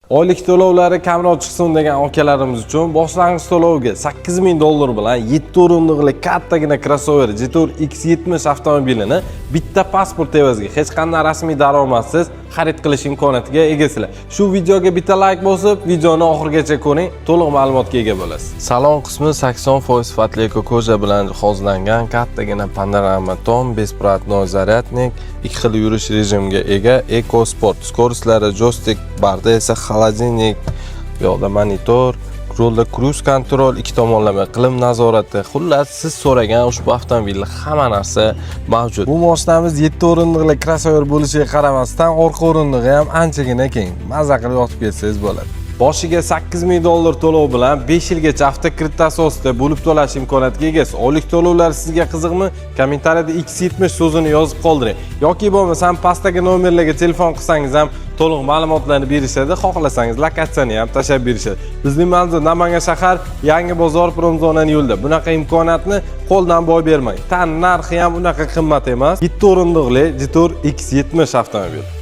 Oylik to'lovlari kamroq chiqsin degan akalarimiz uchun boshlang'ich to'lovga 8000 dollar bilan 7 o'rindiqli kattagina crossover Jetour X70 avtomobilini bitta pasport evaziga hech qanday rasmiy daromadsiz xarid qilish imkoniyatiga egasizlar. Shu videoga bitta layk bosib, videoni oxirigacha ko'ring, to'liq ma'lumotga ega bo'lasiz. Salon qismi 80% sifatli эко кожа bilan jihozlangan, kattagina panorama tom, беспроводной зарядник, ikki xil yurish rejimiga ega, Eco Sport. Скорость lari joystick, barda esa холодильник, bu yoqda monitor, rulda круиз контроль, ikki tomonlama iqlim nazorati. Xullas, siz so'ragan ushbu avtomobilda hamma narsa mavjud. Bu mashinamiz 7 o'rindiqli crossover bo'lishiga qaramasdan, orqa o'rindig'i ham anchagina keng. Maza qilib yotib ketsangiz bo'ladi. Boshiga 8000 dollar to'lov bilan 5 yilgacha avtokredit asosida bo'lib to'lash imkoniyatiga egasiz. Oylik to'lovlar sizga qiziqmi? Kommentariyada X70 so'zini yozib qoldiring. Yoki bo'lmasam pastdagi nomerlarga telefon qilsangiz ham to'liq ma'lumotlarni berishadi. Xohlasangiz lokatsiyani ham tashlab berishadi. Bizning manzil: Namangan shahar, Yangi bozor, Promzonani yo'lida. Bunaqa imkoniyatni qo'ldan boy bermang. Tan narxi ham unaqa qimmat emas. 7 o'rindiqli Jetour X70 avtomobili.